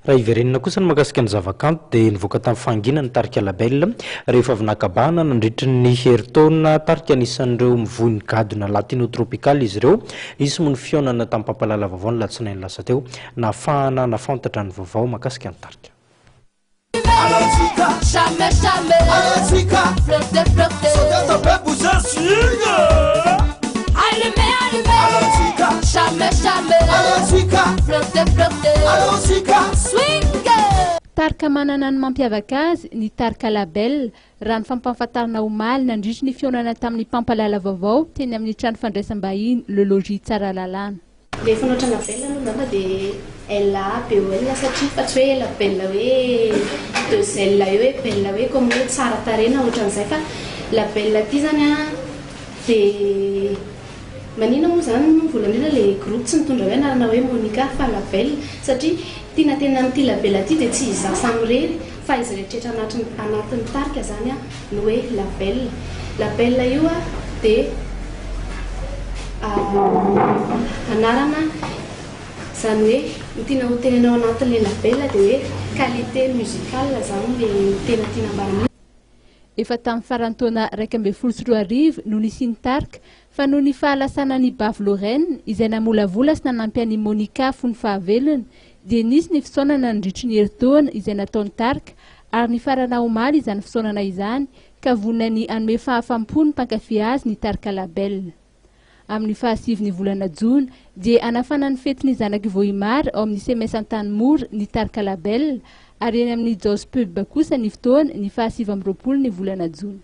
Raha hiverenana kosa ny mahakasika ny zavakanto dia nivoaka tamin'ny fahanginany ny tarika La Belle rehefa avy nakabahana nandritry ny herintaona. Tarika anisan'ireo mivoy ny gadona latino tropical izy ireo. Nisy moa ny fihaonana tamin'ny mpampahalala vaovao ny alatsinainy lasa teo nahafahana nahafantatra ny vaovao mahakasika ny tarika. Tarika manana ny mampiavaka azy ny tarika La Belle, raha ny fampahafantarana omaly nandritry ny fihaonana tamin'ny mpampahalala vaovao teny amin'ny trano fandraisam-bahiny Le Logis Tsaralalàna. Le fanoatra la belle aloha angamba de LABEL satria fa tsy hoe la belle hoe deux L eo hoe belle hoe comme hoe tsara tarehy na ohatran'izay fa la belle aty zany an de manina moa zany voalohany indrindra le groupe tsy nitondra hoe anarana hoe Monica fa la belle satria tiana tena amin'ity la belle aty de tsy izaho samirery fa izy rehetra anatin'ny anatin'ny tarika zany an no hoe la belle. La belle io an dia anarana izany hoe ny tiana ho tenenina ao anatin'ilay la belle dia hoe qualité musicale izany ilay tena tiana ambara amin'io. Efa tamin'ny faran'ny taona 2011 no nisian'ny tarika fa noho ny fahalasanan'i Bavy Lorraine izay namolavola sy nanampy an'i Monica fony fahavelony dia nisy ny fisaonana nandritry ny herintaona izay nataon'ny tarika ary nifarana omaly izany fisaonana izany ka vonona ny hanome fahafam-po ny mpankafy azy ny tarika La Belle. Amin'ny fahasivin'ny volana jona dia hanafana ny fetin'ny zanak'i Vohimar ao amin'ny CMS Antanimora ny tarika La Belle ary eny amin'ny Jao's Pub kosa ny fotoana ny faha-29 ny volana jona.